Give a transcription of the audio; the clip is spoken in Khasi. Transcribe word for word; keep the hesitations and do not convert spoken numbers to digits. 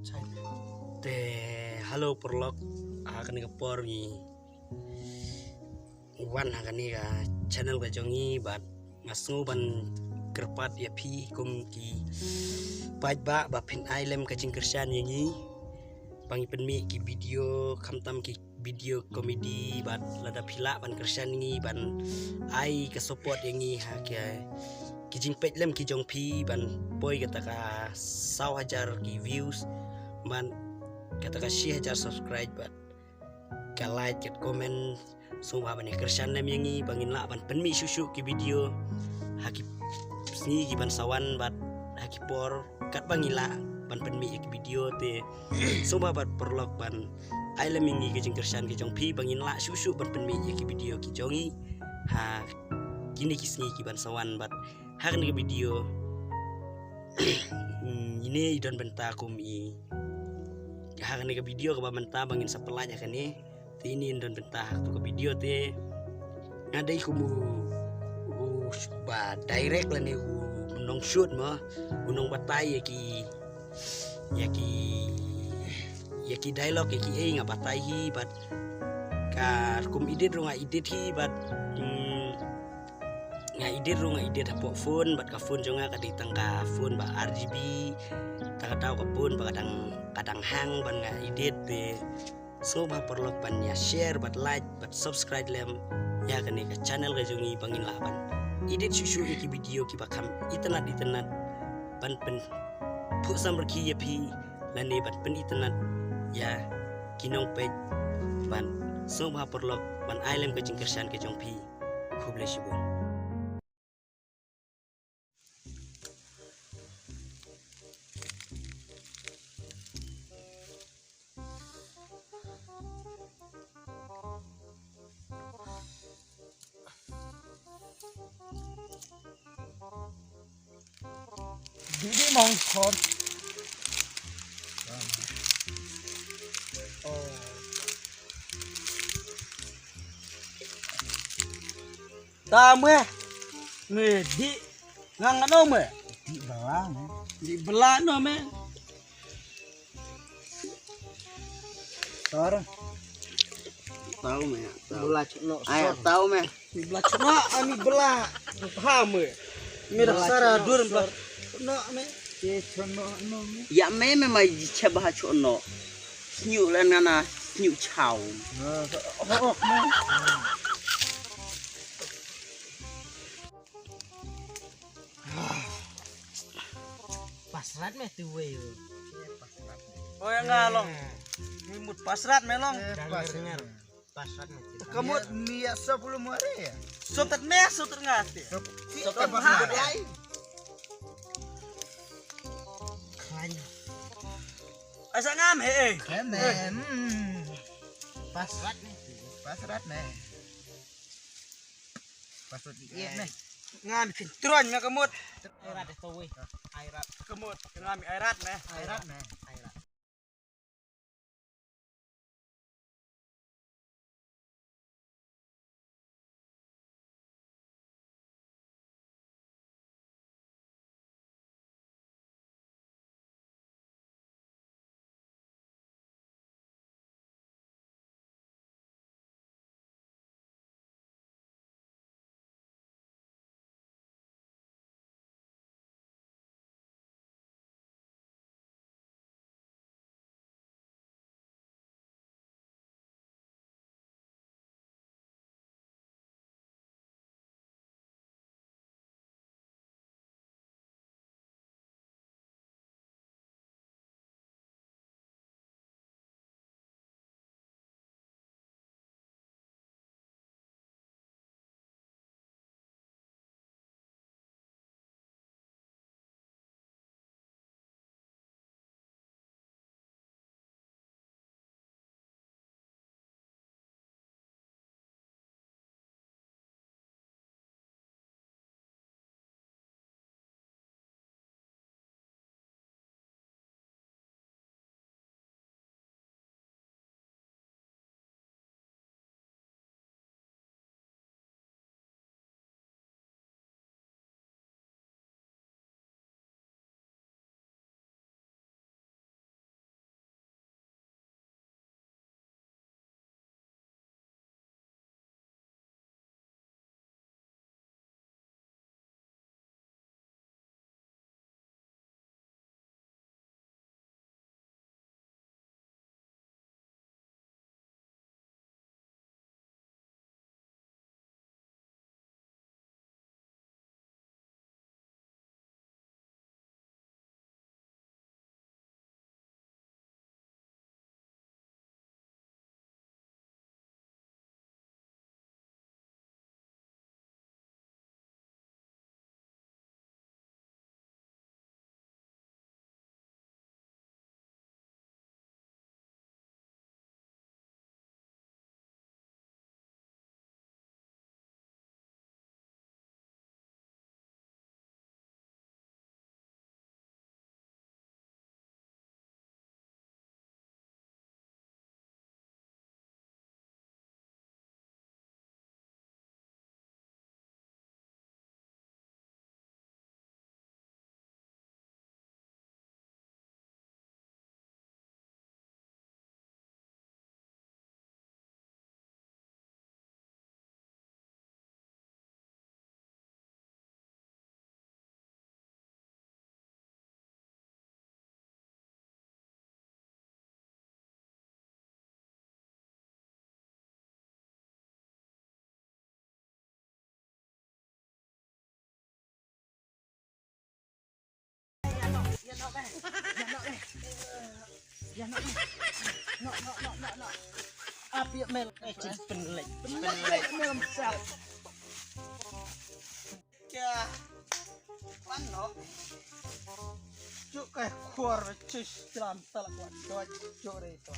Te, hello paralok, ha kane ka por ngi wan ha kane ka channel ka jong ngi bad nga sngew ban kyrpad ïa phi kum ki paidbah ba phin ai lem ka jingkyrshan ïa ngi ba ngi pynmih ki video, khamtam ki video comedy bad lada phi lah ban kyrshan ngi ban ai ka support ïa ngi ha ki, ki jingpeit lem ki jong phi ban poi kata ka saw hajar ki views bad kata ka shi hajar subscribe bad ka like, ka comment. Sngewbha ban ïa kyrshan lem ïa ngi ba ngin lah ban pynmih shuh shuh ki video ha ki sngi ki ban sa wan bad ha ki por katba ngi lah ban pynmih ïa ki video. Te sngewbha bad paralok ban ai lem ïa ngi ka jingkyrshan ka jong phi ba ngin lah shuh shuh ban pynmih ïa ki video ki jong ngi ha kine ki sngi ki ban sa wan. Bad ha kane ka video, mm, ine i don bynta kum i, ha kane ka video kaba mynta ba ngin sa pynlait ha kane. Te ine i don bynta ha kato ka video te nga dei kum u, u ba direct lane u nong shoot mo, u nong batai ïa ki, ïa ki, ïa ki dialogue ïa ki ei nga batai hi bad ka kum edit ruh nga edit hi bad, mm, nga edit ruh nga edit hapoh phone bad ka phone jong nga ka dei tang ka phone ba R G B. Ta ka daw ka phone ba ka dang, ka dang hang ban nga edit. Te sngewbha paralok ban ïa share bad like bad subscribe lem ïa kane ka channel ka jong ngi ba ngin lah ban edit shuh shuh ïa ki video kiba kham itynnad itynnad ban pynphuh samrkhie ïa phi lane ban pynitynnad ïa ki nongpeit. Bad sngewbha paralok ban ai lem ka jingkyrshan ka jong phi. Khublei shibun. Didi mongkor. Oh. Ta me. Me di. Ngang ano me. Di bela me. Di bela no me. Tor. Tau me. Tau. Bela chno. Ay, tau me. Bela chno, ani bela. Paham me. Me dah sara dur bela. Chno me. Ye chno no me. Ya me me mai chaba chno. Snyu lana snyu chow. Oh, oh, oh. Pasrat me tu wei. Oh ya nga long. Ni mut pasrat me long. Pasrat me. Pasrat me. Kamut mi ya sepuluh muare ya. Sotat me sotat ngate. Sotat pasrat. Kanya. Asa ngam he eh. Em, em. Pasrat me. Pasrat me. Pasut di eh meh. Ngam kin tron nga kamut. Airat to wei. Airat. Kamut ngam airat meh. Airat meh. Airat. Ïa no, eh. Ïa no, eh. No, no, no, no, no. Ap ïa mel. Eh, chin pynlek. Pynlek ïa mel mynsal. Kya? Pan no. Juk kai khwar chis jlam talak wan. Doi juk re to.